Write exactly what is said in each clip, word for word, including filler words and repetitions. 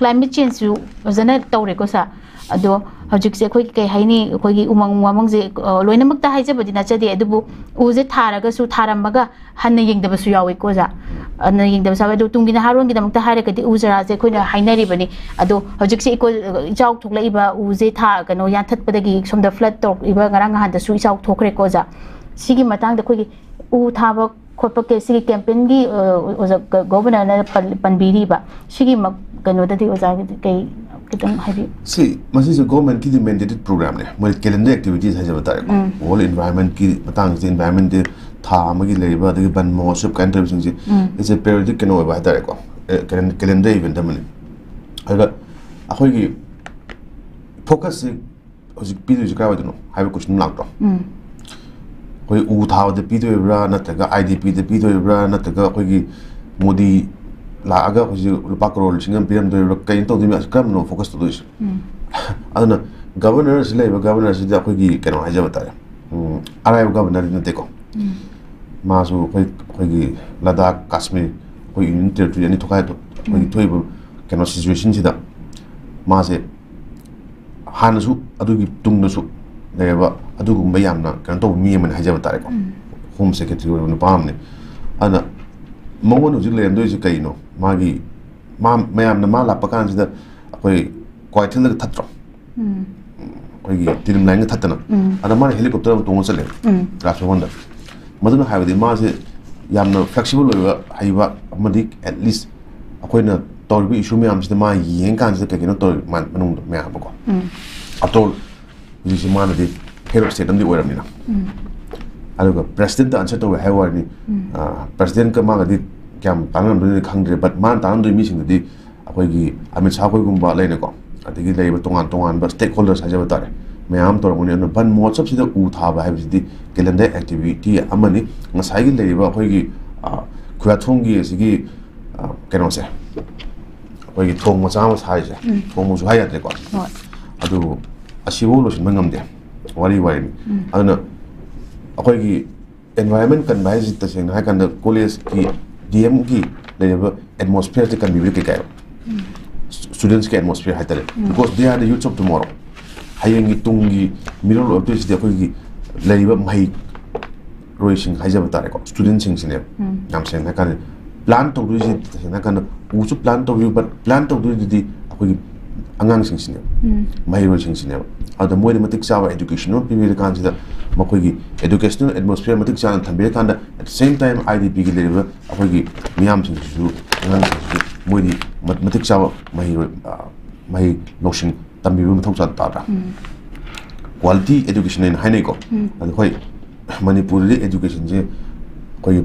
Climate ꯆꯦꯟꯖꯁꯨ ꯐꯖꯅ ꯇꯧꯔꯦꯀꯣ ꯁꯥꯔ꯫ ꯑꯗꯣ ꯍꯧꯖꯤꯛꯁꯦ ꯑꯩꯈꯣꯏꯒꯤ ꯀꯩ ꯍꯥꯏꯅꯤ, ꯑꯩꯈꯣꯏꯒꯤ ꯎꯃꯪ ꯋꯥꯃꯪꯁꯦ, ꯑ, ꯂꯣꯏꯅꯃꯛꯇ ꯍꯥꯏꯖꯕꯗꯤ ꯅꯠꯆꯗꯦ, ꯑꯗꯨꯕꯨ ꯎꯁꯦ ꯊꯥꯔꯒꯁꯨ ꯊꯥꯔꯝꯃꯒ ꯍꯟꯅ ꯌꯦꯡꯗꯕꯁꯨ ꯌꯥꯎꯋꯤꯀꯣ ꯑꯣꯖꯥ꯫ ꯍꯟꯅ ꯌꯦꯡꯗꯕꯁꯨ ꯌꯥꯎꯋꯤ꯫ ꯑꯗꯣ ꯇꯨꯡꯒꯤ ꯅꯍꯥꯔꯣꯟꯒꯤꯗꯃꯛꯇ ꯍꯥꯏꯔꯒꯗꯤ ꯎ ꯆꯥꯔꯥꯁꯦ ꯑꯩꯈꯣꯏꯅ ꯍꯥꯏꯅꯔꯤꯕꯅꯤ꯫ ꯑꯗꯣ ꯍꯧꯖꯤꯛꯁꯦ ꯏꯀꯣ-, ꯏꯆꯥꯎ ꯊꯣꯛꯂꯛꯏꯕ ꯎꯁꯦ ꯊꯥ-, ꯀꯩꯅꯣ, ꯌꯥꯟꯊꯠꯄꯗꯒꯤ ꯁꯣꯝꯗ ꯐ꯭ꯂꯠ ꯇꯧꯔꯛꯏꯕ, ꯉꯔꯥꯡ ꯅꯍꯥꯟꯗꯁꯨ ꯏꯆꯥꯎ ꯊꯣꯛꯈ꯭ꯔꯦꯀꯣ ꯑꯣꯖꯥ꯫ ꯁꯤꯒꯤ ꯃꯇꯥꯡꯗ ꯑꯩꯈꯣꯏꯒꯤ ꯎ ꯊꯥꯕ ꯈꯣꯠꯄ ꯀꯦ-, ꯁꯤꯒꯤ ꯀꯦꯝꯄꯦꯟꯒꯤ, ꯑ, ꯑꯣꯖꯥ ꯒ-, ꯒꯣꯕꯔꯅꯔꯅ ꯄꯟ-, ꯄꯟꯕꯤꯔꯤꯕ ꯁꯤꯒꯤ ꯃ-, ꯀꯩꯅꯣꯗꯗꯤ ꯑꯣꯖꯥꯒꯤꯗꯤ ꯀꯩ ꯈꯤꯇꯪ ꯍꯥꯏꯕꯤꯌꯨ꯫ ꯁꯤ, ꯃꯁꯤꯁꯨ ꯒꯣꯕꯔꯃꯦꯟꯠꯀꯤꯗꯤ ꯃꯦꯟꯗꯦꯇꯦꯠ ꯄ꯭ꯔꯣꯒ꯭ꯔꯥꯝꯅꯦ, ꯃꯣꯏ ꯀꯦꯂꯦꯟꯗꯔ ꯑꯦꯛꯇꯤꯚꯤꯇꯤꯁ ꯍꯥꯏꯖꯕ ꯇꯥꯔꯦꯀꯣ꯫ ꯎꯝ꯫ ꯋꯥꯔꯜ ꯏꯟꯚꯥꯏꯔꯟꯃꯦꯟꯠꯀꯤ ꯃꯇꯥꯡꯁꯤꯗ, ꯏꯟꯚꯥꯏꯔꯟꯃꯦꯟꯠꯇꯤ ꯊꯥ ꯑꯃꯒꯤ ꯂꯩꯔꯤꯕ, ꯑꯗꯒꯤ ꯕꯟ ꯃꯍꯣꯠꯁꯕ ꯀꯥꯏꯅ ꯇꯧꯔꯤꯕꯁꯤꯡꯁꯦ, ꯎꯝ꯫ It's a periodic ꯀꯩꯅꯣ ꯑꯣꯏꯕ ꯍꯥꯏꯇꯥꯔꯦꯀꯣ, ꯑꯦ, ꯀꯦꯂꯦꯟ-, ꯀꯦꯂꯦꯟꯗꯔ ꯏꯚꯦꯟꯠ ꯑꯃꯅꯤ꯫ ꯑꯗꯨꯒ ꯑꯩꯈꯣꯏꯒꯤ ꯐꯣꯀꯁꯁꯤ ꯍꯧꯖꯤꯛ ꯄꯤꯗꯣꯏꯁꯦ ꯀꯥꯏꯋꯥꯏꯗꯅꯣ ꯍꯥꯏꯕ ꯀꯣꯏꯁꯟ ꯑꯃ ꯂꯥꯛꯇ꯭ꯔꯣ? ꯎꯝ꯫ ꯑꯩꯈꯣꯏ ꯎ ꯊꯥꯕꯗ ꯄꯤꯗꯣꯔꯤꯕ꯭ꯔꯥ, ꯅꯠꯇ꯭ꯔꯒ ꯑꯥꯏ ꯗꯤ ꯄꯤꯗ ꯄꯤꯗꯣꯔꯤꯕ꯭ꯔꯥ, ꯅꯠꯇ꯭ꯔꯒ ꯑꯩꯈꯣꯏꯒꯤ ꯃꯣꯗꯤ ꯂꯥꯛꯑꯒ ꯑꯩꯈꯣꯏꯁꯦ ꯂꯨꯄꯥ ꯀꯔꯣꯔ ꯂꯤꯁꯤꯡ ꯑꯃ ꯄꯤꯔꯝꯗꯣꯔꯤꯕ꯭ꯔꯥ, ꯀꯩꯅꯣ ꯇꯧꯗꯣꯏꯅꯣ, ꯀꯔꯝꯕꯅꯣ ꯐꯣꯀꯁ ꯇꯧꯗꯣꯏꯁꯦ? ꯎꯝ꯫ ꯑꯗꯨꯅ ꯒꯕꯔꯅꯔꯁꯤ ꯂꯩꯕ, ꯒꯕꯔꯅꯔꯁꯤꯗꯤ ꯑꯩꯈꯣꯏꯒꯤ ꯀꯩꯅꯣ ꯍꯥꯏꯖꯕ ꯇꯥꯔꯦ, ꯎꯝ, ꯑꯔꯥꯏꯕ ꯒꯕꯔꯅꯔꯗꯤ ꯅꯠꯇꯦꯀꯣ꯫ ꯎꯝ꯫ ꯃꯥꯁꯨ ꯑꯩꯈꯣꯏ, ꯑꯩꯈꯣꯏꯒꯤ ꯂꯗꯥꯈ, ꯀꯥꯁꯃꯤꯔ, ꯑꯩꯈꯣꯏ ꯌꯨꯅꯤꯌꯟ ꯇꯦꯔꯤꯇꯣꯔꯤ ꯑꯅꯤ ꯊꯣꯛꯈꯥꯏ, ꯑꯩꯈꯣꯏꯒꯤ ꯎꯝ꯫ ꯊꯣꯛꯏꯕ ꯀꯩꯅꯣ ꯁꯤꯆꯨꯋꯦꯁꯟꯁꯤꯗ ꯃꯥꯁꯦ ꯍꯥꯟꯅꯁꯨ, ꯑꯗꯨꯒꯤ ꯇꯨꯡꯗꯁꯨ ꯂꯩꯔꯕ ꯑꯗꯨꯒꯨꯝꯕ ꯌꯥꯝꯅ ꯀꯩꯅꯣ ꯇꯧꯕ ꯃꯤ ꯑꯃꯅꯤ ꯍꯥꯏꯖꯕ ꯇꯥꯔꯦꯀꯣ꯫ ꯎꯝ꯫ ꯍꯣꯝ ꯁꯦꯀ꯭ꯔꯦꯇꯔꯤ ꯑꯣꯏꯕ ꯅꯨꯄꯥ ꯑꯃꯅꯤ꯫ ꯑꯗꯨꯅ ꯃꯉꯣꯟꯗ ꯍꯧꯖꯤꯛ ꯂꯩꯔꯝꯗꯣꯏꯁꯦ ꯀꯩꯅꯣ? ꯃꯥꯒꯤ, ꯃꯥ, ꯃꯌꯥꯝꯅ ꯃꯥ ꯂꯥꯛꯄ ꯀꯥꯟꯁꯤꯗ ꯑꯩꯈꯣꯏ ꯀ꯭ꯋꯥꯀꯩꯊꯦꯜꯗꯒ ꯊꯠꯇ꯭ꯔꯣ? ꯎꯝ꯫ ꯑꯩꯈꯣꯏꯒꯤ ꯇꯤꯗꯤꯝ ꯂꯥꯏꯟꯒ ꯊꯠꯇꯅ꯫ ꯎꯝ꯫ ꯑꯗ ꯃꯥꯅ ꯍꯦꯂꯤꯀꯣꯞꯇꯔ ꯑꯃ ꯇꯣꯡꯉ ꯆꯠꯂꯦ꯫ ꯎꯝ꯫ ꯔꯥꯖ ꯚꯕꯟꯗ꯫ ꯃꯗꯨꯅ ꯍꯥꯏꯕꯗꯤ ꯃꯥꯁꯦ ꯌꯥꯝꯅ ꯐ꯭ꯂꯦꯛꯁꯤꯕꯜ ꯑꯣꯏꯕ, ꯍꯩꯕ, ꯑꯃꯗꯤ at least ꯑꯩꯈꯣꯏꯅ ꯇꯧꯔꯤꯕ ꯏꯁꯨ ꯃꯌꯥꯝꯁꯤꯗ ꯃꯥ ꯌꯦꯡꯉꯀꯥꯟꯁꯤꯗ ꯀꯩ ꯀꯩꯅꯣ ꯇꯧꯔꯤ ꯃꯥ-, ꯃꯅꯨꯡꯗ ꯃꯌꯥꯝ ꯑꯃꯀꯣ꯫ ꯎꯝ꯫ ꯑꯇꯣꯜ ꯍꯧꯖꯤꯛꯁꯦ ꯃꯥꯅꯗꯤ head of state ꯑꯃꯗꯤ ꯑꯣꯏꯔꯕꯅꯤꯅ꯫ ꯎꯝ꯫ ꯑꯗꯨꯒ ꯄ꯭ꯔꯦꯁꯤꯗꯦꯟꯠꯇ ꯑꯟꯁꯔ ꯇꯧꯋꯦ ꯍꯥꯏꯕ ꯋꯥꯅꯤ, ꯎꯝ꯫ ꯑ, ꯄ꯭ꯔꯦꯁꯤꯗꯦꯟꯠꯀ ꯃꯥꯒꯗꯤ ꯀꯌꯥꯝ ꯇꯥꯟꯅꯔꯝꯗꯣꯏꯅꯣꯗꯤ ꯈꯪꯗ꯭ꯔꯦ, but ꯃꯥꯅ ꯇꯥꯟꯅꯔꯝꯗꯣꯏ ꯃꯤꯁꯤꯡꯗꯨꯗꯤ ꯑꯩꯈꯣꯏꯒꯤ ꯑꯃꯤꯠ ꯁꯥꯍ ꯈꯣꯏꯒꯨꯝꯕ ꯂꯩꯅꯀꯣ, ꯑꯗꯒꯤ ꯂꯩꯔꯤꯕ ꯇꯣꯉꯥꯟ ꯇꯣꯉꯥꯟꯕ stakeholders ꯍꯥꯏꯖꯕ ꯇꯥꯔꯦ, ꯃꯌꯥꯝ ꯑꯃ ꯇꯧꯔꯝꯒꯅꯤ꯫ ꯑꯗꯨꯅ ꯕꯟ ꯃꯍꯣꯠꯁꯕꯁꯤꯗ ꯎ ꯊꯥꯕ ꯍꯥꯏꯕꯁꯤꯗꯤ calendar activity ꯑꯃꯅꯤ꯫ ꯉꯁꯥꯏꯒꯤ ꯂꯩꯔꯤꯕ ꯑꯩꯈꯣꯏꯒꯤ, ꯑ, ꯈꯨꯌꯥꯊꯣꯡꯒꯤ ꯑꯁꯤꯒꯤ, ꯑ, ꯀꯩꯅꯣꯁꯦ, ꯑꯩꯈꯣꯏꯒꯤ ꯊꯣꯡ ꯃꯆꯥ ꯑꯃ ꯁꯥꯔꯤꯁꯦ, ꯎꯝ꯫ ꯊꯣꯡꯕꯁꯨ ꯍꯥꯏ ꯌꯥꯗ꯭ꯔꯦꯀꯣ꯫ ꯍꯣꯏ꯫ ꯑꯗꯨꯕꯨ ꯑꯁꯤꯐꯥꯎ ꯂꯣꯏꯁꯤꯟꯕ ꯉꯝꯗꯦ, ꯋꯥꯔꯤ ꯋꯥꯔꯤꯅꯤ꯫ ꯎꯝ꯫ ꯑꯗꯨꯅ ꯑꯩꯈꯣꯏꯒꯤ environment ꯀꯟꯕ ꯍꯥꯏꯁꯤ ꯇꯁꯦꯡꯅ ꯍꯥꯏ ꯀꯥꯟꯗ ꯀꯣꯂꯦꯖꯀꯤ, ꯗꯤ ꯑꯦꯝꯒꯤ ꯂꯩꯔꯤꯕ atmosphere ꯁꯦ ꯀꯟꯕꯤꯕꯗꯤ ꯀꯩ ꯀꯥꯏꯕ? ꯎꯝ꯫ ꯁ꯭ꯇꯨꯗꯦꯟꯁꯀꯤ ꯑꯦꯠꯃꯣꯁꯐꯤꯌꯔ ꯍꯥꯏꯇꯥꯔꯦ, because they are the youths of tomorrow. ꯍꯌꯦꯡꯒꯤ ꯇꯨꯡꯒꯤ ꯃꯤꯔꯣꯜ ꯑꯣꯏꯔꯛꯇꯣꯏꯁꯤꯗꯤ ꯑꯩꯈꯣꯏꯒꯤ ꯂꯩꯔꯤꯕ ꯃꯍꯩꯔꯣꯏꯁꯤꯡ ꯍꯥꯏꯖꯕ ꯇꯥꯔꯦꯀꯣ, ꯁ꯭ꯇꯨꯗꯦꯟꯁꯤꯡꯁꯤꯅꯦꯕ꯫ ꯌꯥꯝ ꯁꯦꯡꯅ ꯍꯥꯏꯔꯀꯥꯟꯗ ꯄ꯭ꯂꯥꯟ ꯇꯧꯗꯣꯏꯁꯤ, ꯇꯁꯦꯡꯅ ꯍꯥꯏꯔꯀꯥꯟꯗ ꯎꯁꯨ ꯄ꯭ꯂꯥꯟ ꯇꯧꯕꯤꯌꯨ, but ꯄ꯭ꯂꯥꯟ ꯇꯧꯗꯣꯏꯗꯨꯗꯤ ꯑꯩꯈꯣꯏꯒꯤ ꯑꯉꯥꯡꯁꯤꯡꯁꯤꯅꯦꯕ, ꯃꯍꯩꯔꯣꯏꯁꯤꯡꯁꯤꯅꯦꯕ꯫ ꯑꯗꯨꯗ ꯃꯣꯏꯗ ꯃꯇꯤꯛ ꯆꯥꯕ ꯑꯦꯗꯨꯀꯦꯁꯟ ꯑꯃ ꯄꯤꯕꯤꯔꯀꯥꯟꯁꯤꯗ, ꯃꯈꯣꯏꯒꯤ ꯑꯦꯗꯨꯀꯦꯁꯅꯦꯜ ꯑꯦꯠꯃꯣꯁꯐꯤꯌꯔ ꯃꯇꯤꯛ ꯆꯥꯅ ꯊꯝꯕꯤꯔꯀꯥꯟꯗ, at the same time, I D ꯄꯤꯒꯤ ꯂꯩꯔꯤꯕ ꯑꯩꯈꯣꯏꯒꯤ ꯃꯤꯌꯥꯝꯁꯤꯡꯁꯤꯁꯨ, ꯑꯉꯥꯡꯁꯤꯡꯁꯤꯁꯨ ꯃꯣꯏꯗꯤ ꯃ-, ꯃꯇꯤꯛ ꯆꯥꯕ ꯃꯍꯩꯔꯣꯏ, ꯑ, ꯃꯍꯩ ꯂꯧꯁꯤꯡ ꯇꯝꯕꯤꯕ ꯃꯊꯧ ꯆꯥ-, ꯇꯥꯗ꯭ꯔꯥ? ꯀ꯭ꯋꯥꯂꯤꯇꯤ ꯑꯦꯗꯨꯀꯦꯁꯟ ꯍꯥꯏꯅ ꯍꯥꯏꯅꯩꯀꯣ꯫ ꯑꯗꯣ ꯍꯣꯏ, ꯃꯅꯤꯄꯨꯔꯗꯗꯤ ꯑꯦꯗꯨꯀꯦꯁꯟꯁꯦ ꯑꯩꯈꯣꯏꯒꯤ